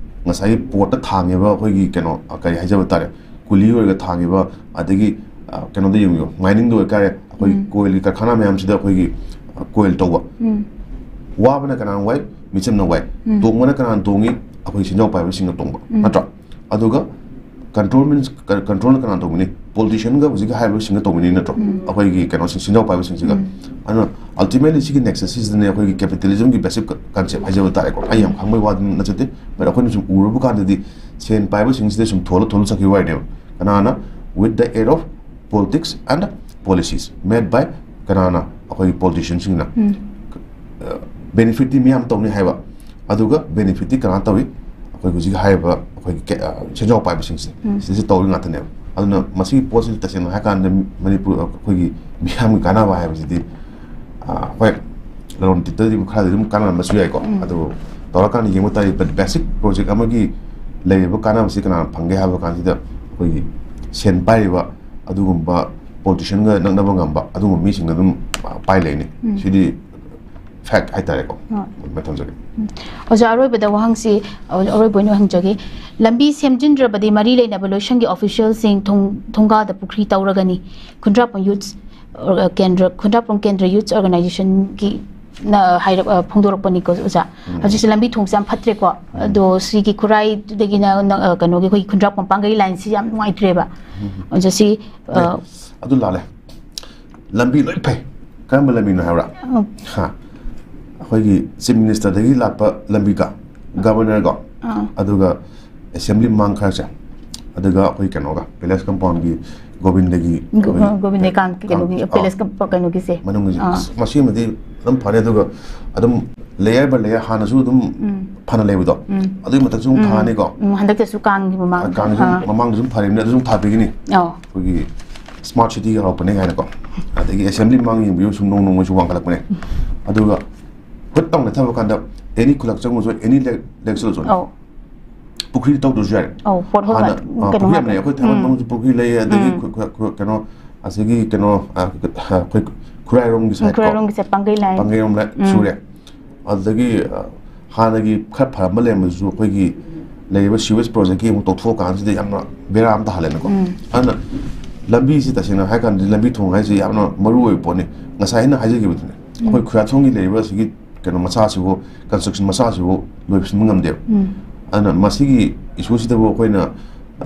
ꯉꯁꯥꯏꯒꯤ portꯇ ꯊꯥꯡꯉꯤꯕ ꯑꯩꯈꯣꯏꯒꯤ ꯀꯩꯅꯣ, ꯑ, ꯀꯔꯤ ꯍꯥꯏꯖꯕ ꯇꯥꯔꯦ, ꯀꯨꯂꯤ ꯑꯣꯏꯔꯒ ꯊꯥꯡꯉꯤꯕ, ꯑꯗꯒꯤ, ꯑ, ꯀꯩꯅꯣꯗ ꯌꯦꯡꯕꯤꯌꯨ, miningꯗ ꯑꯣꯏꯇꯥꯔꯦ, ꯑꯩꯈꯣꯏꯒꯤ ꯎꯝ꯫ Coalꯒꯤ ꯀꯔꯈꯥꯅ ꯃꯌꯥꯝꯁꯤꯗ ꯑꯩꯈꯣꯏꯒꯤ, ꯑ, coal ꯇꯧꯕ꯫ ꯎꯝ꯫ ꯋꯥꯕꯅ ꯀꯅꯥꯅ ꯋꯥꯏ? ꯃꯤꯆꯝꯅ ꯋꯥꯏ꯫ ꯎꯝ꯫ ꯇꯣꯡꯕꯅ ꯀꯅꯥꯅ ꯇꯣꯡꯉꯤ? ꯑꯩꯈꯣꯏ ꯁꯦꯟꯖꯥꯎ ꯄꯥꯏꯕꯁꯤꯡꯅ ꯇꯣꯡꯕ, ꯎꯝ꯫ ꯅꯠꯇ꯭ꯔꯥ? ꯑꯗꯨꯒ control means, ꯀ-, controlꯅ ꯀꯅꯥꯅ ꯇꯧꯒꯅꯤ? Politicianꯒ ꯍꯧꯖꯤꯛꯀꯤ ꯍꯥꯏꯔꯤꯕꯁꯤꯡꯅ ꯇꯧꯒꯅꯤ, ꯅꯠꯇ꯭ꯔꯣ? ꯎꯝ꯫ ꯑꯩꯈꯣꯏꯒꯤ ꯀꯩꯅꯣꯁꯤꯡ, ꯁꯦꯟꯖꯥꯎ ꯄꯥꯏꯕꯁꯤꯡꯁꯤꯒ꯫ ꯎꯝ꯫ ꯑꯗꯨꯅ ultimatelyꯁꯤꯒꯤ nexusꯁꯤꯗꯅꯦ ꯑꯩꯈꯣꯏꯒꯤ capitalismꯒꯤ basic concept ꯍꯥꯏꯖꯕ ꯇꯥꯔꯦꯀꯣ꯫ ꯑꯩ ꯌꯥꯝ ꯈꯪꯕꯩ ꯋꯥꯗꯤ ꯅꯠꯆꯗꯦ, but ꯑꯩꯈꯣꯏꯅ ꯁꯨꯝ ꯎꯔꯨꯕ ꯀꯥꯟꯗꯗꯤ ꯁꯦꯟ ꯄꯥꯏꯕꯁꯤꯡꯁꯤꯗ ꯁꯨꯝ ꯊꯣꯜꯂ ꯊꯣꯜꯂ ꯆꯠꯈꯤꯕ ꯋꯥꯔꯤꯅꯦꯕ꯫ ꯀꯅꯥꯅ? With the aid of politics and policies made by ꯀꯅꯥꯅ? ꯑꯩꯈꯣꯏꯒꯤ politicianꯁꯤꯡꯅ꯫ ꯎꯝ꯫ ꯑ, benefitꯇꯤ ꯃꯤꯌꯥꯝ ꯇꯧꯅꯤ ꯍꯥꯏꯕ, ꯑꯗꯨꯒ benefitꯇꯤ ꯀꯅꯥ ꯇꯧꯏ? ꯑꯩꯈꯣꯏ ꯍꯧꯖꯤꯛ ꯍꯥꯏꯔꯤꯕ ꯑꯩꯈꯣꯏꯒꯤ ꯀꯦ-, ꯑ, ꯁꯦꯟꯖꯥꯎ ꯄꯥꯏꯕꯁꯤꯡꯁꯦ, ꯎꯝ꯫ ꯁꯤꯁꯦ ꯇꯧꯔꯤ ꯉꯥꯛꯇꯅꯦꯕ꯫ ꯑꯗꯨꯅ ꯃꯁꯤꯒꯤ ꯄꯣꯠꯁꯤꯗꯤ ꯇꯁꯦꯡꯅ ꯍꯥꯏꯔꯀꯥꯟꯗ ꯃꯅꯤꯄꯨꯔ, ꯑꯩꯈꯣꯏꯒꯤ ꯃꯤꯌꯥꯝꯒꯤ ꯀꯥꯟꯅꯕ ꯍꯥꯏꯕꯁꯤꯗꯤ, ꯑ, ꯍꯣꯏ, ꯂꯂꯣꯟ ꯏꯇꯤꯛꯇꯗꯤ ꯈꯔꯗꯤ ꯑꯗꯨꯝ ꯀꯥꯟꯅꯔꯝꯕꯁꯨ ꯌꯥꯏꯀꯣ꯫ ꯎꯝ꯫ ꯑꯗꯨꯕꯨ ꯇꯧꯔꯀꯥꯟꯗ ꯌꯦꯡꯕ ꯇꯥꯔꯗꯤ, but basic project ꯑꯃꯒꯤ ꯂꯩꯔꯤꯕ ꯀꯥꯟꯅꯕꯁꯤ ꯀꯅꯥꯅ ꯐꯪꯒꯦ ꯍꯥꯏꯕ ꯀꯥꯟꯁꯤꯗ, ꯑꯩꯈꯣꯏꯒꯤ ꯁꯦꯟ ꯄꯥꯏꯔꯤꯕ ꯑꯗꯨꯒꯨꯝꯕ politicianꯒ ꯅꯛꯅꯕ ꯉꯝꯕ ꯑꯗꯨꯒꯨꯝꯕ ꯃꯤꯁꯤꯡꯅ ꯑꯗꯨꯝ, ꯑ, ꯄꯥꯏ ꯂꯩꯅꯤ꯫ ꯎꯝ꯫ ꯁꯤꯗꯤ fact ꯍꯥꯏꯇꯥꯔꯦꯀꯣ꯫ ꯍꯣꯏ꯫ ꯑꯗꯨꯃꯥꯏꯅ ꯊꯝꯖꯒꯦ꯫ ꯎꯝ꯫ ꯑꯣꯖꯥ, ꯑꯔꯣꯏꯕꯗ ꯋꯥꯍꯪꯁꯤ, ꯑ, ꯑꯔꯣꯏꯕ ꯑꯣꯏꯅ ꯍꯪꯖꯒꯦ꯫ ꯂꯝꯕꯤ ꯁꯦꯝꯖꯤꯟꯗ꯭ꯔꯕꯗꯤ ꯃꯔꯤ ꯂꯩꯅꯕ ꯂꯣꯏꯁꯪꯒꯤ officialꯁꯤꯡ ꯊꯣꯡ-, ꯊꯣꯡꯒꯥꯗ ꯄꯨꯈ꯭ꯔꯤ ꯇꯧꯔꯒꯅꯤ꯫ ꯈꯨꯟꯗ꯭ꯔꯥꯛꯄꯝ youth, ꯑ, ꯀꯦꯟꯗ꯭ꯔ, ꯈꯨꯟꯗ꯭ꯔꯥꯛꯄꯝ ꯀꯦꯟꯗ꯭ꯔ youth organizationꯒꯤ ꯅ ꯍꯥꯏꯔꯛ-, ꯑ, ꯐꯣꯡꯗꯣꯔꯛꯄꯅꯤꯀꯣ, ꯑꯣꯖꯥ꯫ ꯎꯝ꯫ ꯍꯧꯖꯤꯛꯁꯦ ꯂꯝꯕꯤ ꯊꯣꯡꯁꯦ ꯌꯥꯝ ꯐꯠꯇ꯭ꯔꯦꯀꯣ꯫ ꯎꯝ꯫ ꯑꯗꯣ ꯁꯤꯒꯤ ꯈꯨꯔꯥꯏꯗꯒꯤꯅ ꯅ-, ꯑ, ꯀꯩꯅꯣꯒꯤ ꯑꯩꯈꯣꯏꯒꯤ ꯈꯨꯟꯗ꯭ꯔꯥꯛꯄꯝ ꯄꯥꯡꯒꯩ lineꯁꯤ ꯌꯥꯝ ꯅꯨꯡꯉꯥꯏꯇ꯭ꯔꯦꯕ꯫ ꯎꯝ꯫ ꯑꯣꯖꯥ, ꯁꯤ, ꯑ, ꯑꯦ, ꯑꯗꯨ ꯂꯥꯜꯂꯦ꯫ ꯂꯝꯕꯤ ꯂꯣꯏ ꯐꯩ꯫ ꯀꯔꯝꯕ ꯂꯝꯕꯤꯅꯣ ꯍꯥꯏꯕ꯭ꯔꯥ? ꯎꯝ꯫ ꯍꯥ꯫ ꯑꯩꯈꯣꯏꯒꯤ Chief Ministerꯗꯒꯤ ꯂꯥꯛꯄ ꯂꯝꯕꯤꯒ, Governorꯒ, ꯑꯥ꯫ ꯑꯗꯨꯒ Assembly ꯃꯃꯥꯡ ꯈꯔꯁꯦ, ꯑꯗꯨꯒ ꯑꯩꯈꯣꯏ ꯀꯩꯅꯣꯒ, Palace Compoundꯒꯤ ꯒꯣꯕꯤꯟꯗꯒꯤ ꯒꯣ-, ꯑꯩꯈꯣꯏ ꯒꯣꯕꯤꯟꯗꯒꯤ ꯀꯥꯡ-, ꯀꯩꯅꯣꯒꯤ, ꯑꯥ, Palace ꯀꯝ-, ꯀꯩꯅꯣꯒꯤꯁꯦ꯫ ꯃꯅꯨꯡꯒꯤꯁꯦ꯫ ꯑꯥ꯫ ꯑꯁ, ꯃꯁꯤꯃꯗꯤ ꯑꯗꯨꯝ ꯐꯅꯤ꯫ ꯑꯗꯨꯒ ꯑꯗꯨꯝ layer by layer ꯍꯥꯟꯅꯁꯨ ꯑꯗꯨꯝ ꯐꯅ ꯂꯩꯕꯗꯣ, ꯑꯗꯨꯒꯤ ꯃꯊꯛꯁꯨ ꯑꯃꯨꯛ ꯊꯥꯅꯤꯀꯣ꯫ ꯎꯝ, ꯍꯟꯗꯛꯇꯁꯨ ꯀꯥꯡꯒꯤ ꯃꯃꯥꯡ ꯀꯥꯡꯁꯨ ꯃꯃꯥꯡꯗꯁꯨ ꯊꯥꯔꯤꯕꯅꯤ, ꯑꯗꯨꯁꯨ ꯊꯥꯕꯤꯒꯅꯤ꯫ ꯑꯧ꯫ ꯑꯩꯈꯣꯏꯒꯤ smart cityꯒꯤ ꯍꯧꯔꯛꯄꯅꯦ ꯀꯥꯏꯅꯀꯣ꯫ ꯑꯗꯒꯤ assembly ꯃꯃꯥꯡ ꯌꯦꯡꯕꯤꯌꯨ, ꯁꯨꯝ ꯅꯣꯡ ꯅꯣꯡꯃꯒꯤ ꯁꯨꯝ ꯋꯥꯡꯈꯠꯂꯛꯄꯅꯦ꯫ ꯑꯗꯨꯒ ꯍꯨꯠ ꯇꯧꯅ ꯊꯕꯛ ꯀꯥꯟꯗ any ꯈꯨꯜꯂꯛ ꯆꯪꯉꯨꯁꯨ, any ꯂꯦꯛ ꯂꯦꯛ ꯆꯠꯂꯨꯁꯨ, ꯑꯧ꯫ ꯄꯨꯈ꯭ꯔꯤ ꯇꯧꯗ꯭ꯔꯁꯨ ꯌꯥꯔꯦ꯫ ꯑꯧ, ꯄꯣꯠ ꯍꯣꯜ ꯍꯥꯟꯅ ꯀꯩꯅꯣ ꯑ, ꯄꯨꯈ꯭ꯔꯤ ꯌꯥꯝ ꯍꯥꯞꯄ꯫ ꯂꯩ꯫ ꯑꯩꯈꯣꯏ ꯊꯥꯡꯃꯩꯕꯟ ꯎꯝ꯫ ꯃꯅꯨꯡꯁꯨ ꯄꯨꯈ꯭ꯔꯤ ꯂꯩ, ꯑꯗꯒꯤ ꯎꯝ꯫ ꯈꯨ- ꯈꯨ- ꯈꯨ- ꯀꯩꯅꯣ ꯑꯁꯤꯒꯤ ꯀꯩꯅꯣ, ꯑ, ꯑꯩꯈꯣꯏ ꯈꯨꯔꯥꯏꯔꯣꯝꯒꯤ side ꯀꯣ꯫ ꯈꯨꯔꯥꯏꯔꯣꯝꯒꯤꯁꯦ ꯄꯥꯡꯒꯩ line꯫ ꯄꯥꯡꯒꯩꯔꯣꯝ ꯂꯥꯏ ꯎꯝ꯫ ꯁꯨꯔꯦ꯫ ꯑꯗꯨꯗꯒꯤ, ꯑ, ꯍꯥꯟꯅꯒꯤ ꯈꯔ ꯐꯔꯝꯕ ꯂꯩꯔꯝꯕꯁꯨ ꯑꯩꯈꯣꯏꯒꯤ ꯂꯩꯔꯤꯕ sewage projectꯀꯤ ꯑꯃꯨꯛ ꯇꯧꯊꯣꯛꯑꯀꯥꯟꯁꯤꯗ ꯌꯥꯝꯅ ꯕꯦꯔꯥ ꯑꯃ ꯇꯥꯍꯜꯂꯦꯅꯀꯣ꯫ ꯎꯝ꯫ ꯑꯗꯨꯅ ꯂꯝꯕꯤꯁꯤ ꯇꯁꯦꯡꯅ ꯍꯥꯏꯔ ꯀꯥꯟꯗꯗꯤ ꯂꯝꯕꯤ ꯊꯣꯡ ꯍꯥꯏꯁꯤ ꯌꯥꯝꯅ ꯃꯔꯨ ꯑꯣꯏꯕ ꯄꯣꯠꯅꯤ꯫ ꯉꯁꯥꯏ ꯑꯩꯅ ꯍꯥꯏꯖꯈꯤꯕꯗꯨꯅꯦ, ꯑꯩꯈꯣꯏ ꯈꯨꯌꯥꯊꯣꯡꯒꯤ ꯂꯩꯔꯤꯕ ꯑꯁꯤꯒꯤ ꯀꯩꯅꯣ ꯃꯆꯥꯁꯤꯕꯨ, construction ꯃꯆꯥꯁꯤꯕꯨ ꯂꯣꯏꯁꯤꯟꯕ ꯉꯝꯗꯦꯕ꯫ ꯎꯝ꯫ ꯑꯗꯨꯅ ꯃꯁꯤꯒꯤ issueꯁꯤꯗꯕꯨ ꯑꯩꯈꯣꯏꯅ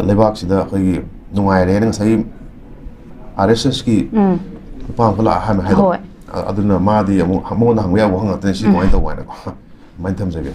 ꯂꯩꯕꯥꯛꯁꯤꯗ ꯑꯩꯈꯣꯏꯒꯤ ꯅꯨꯡꯉꯥꯏꯔꯦꯅ ꯉꯁꯥꯏꯒꯤ RSSꯀꯤ ꯎꯝ꯫ ꯅꯨꯄꯥ ꯑꯃꯈꯛ ꯂꯥꯛꯑ ꯍꯥꯏꯕ ꯍꯥꯏꯗꯣ꯫ ꯍꯣꯏ꯫ ꯑ-, ꯑꯗꯨꯅ ꯃꯥꯗꯤ ꯑꯃꯨꯛ ꯃꯉꯣꯟꯗ ꯍꯪꯕ ꯌꯥꯕ ꯋꯥꯍꯪ ꯉꯥꯛꯇꯅꯤ, ꯁꯤ ꯀꯃꯥꯏꯅ ꯇꯧꯕ ꯍꯥꯏꯅꯀꯣ꯫ ꯑꯗꯨꯃꯥꯏꯅ ꯊꯝꯖꯒꯦ꯫